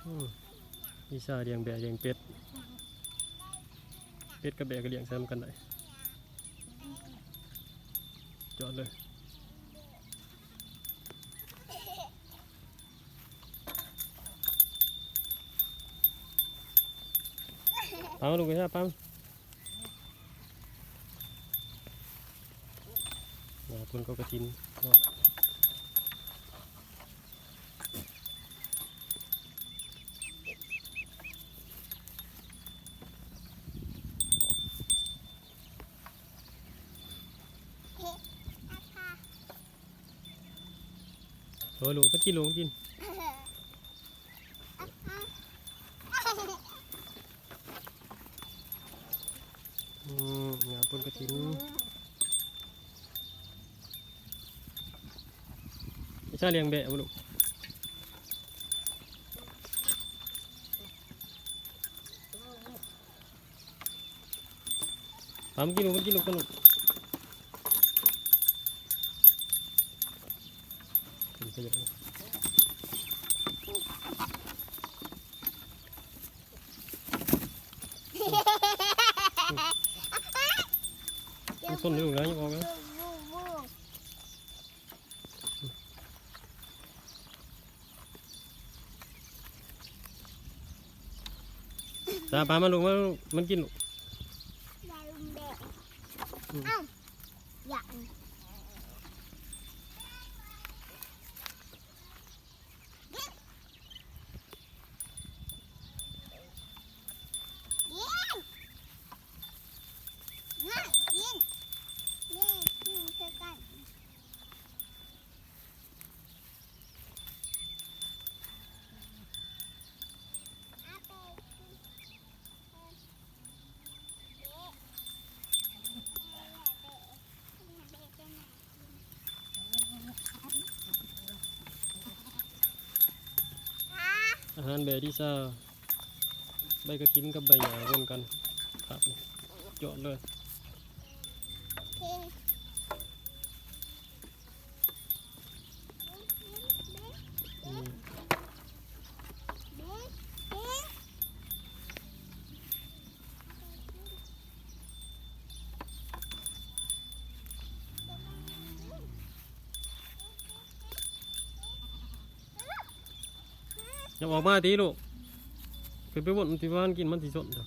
ອືມ ວິຊາລ້ຽງແບ້ລ້ຽງເປັດ ເປັດກັບແບ້ກໍລ້ຽງໃສ່ນຳກັນໄດ້ ຈອດເລີຍ. ປາມາລູກ ວິຊາ ປາມາ. ອ່າ ເພິ່ນກໍກະຖິນເນາະ. ໂອ້ຍ ລູກ ມັນກິນ ລູກ ມັນກິນ. ອືມ ຫຍ້າໂພນກະຖິນ. ວິຊາລ້ຽງແບ້ບໍ່ລູກ? ປາມາກິນລູກ ມັນກິນລູກ ມັນລູກ. ມັນຊົນຢູ່ນະ ຍັງອອກນະ. ສາ ປາມາລູກ ມາລູກ ມັນກິນລູກ. ອືມ ເອົ້າ ຢ່າ ອາຫານແບ້ທີ່ຊາ ໃບກະຖິນກັບໃບຫຍ້າວົນກັນ ຄັກ ຍອດເລີຍ. ອືມ ຢ່າອອກມາຕິລູກ ຂຶ້ນໄປບົນ ມັນຊິວ່າມັນກິນ ມັນຊິຊົນເຈົ້າ.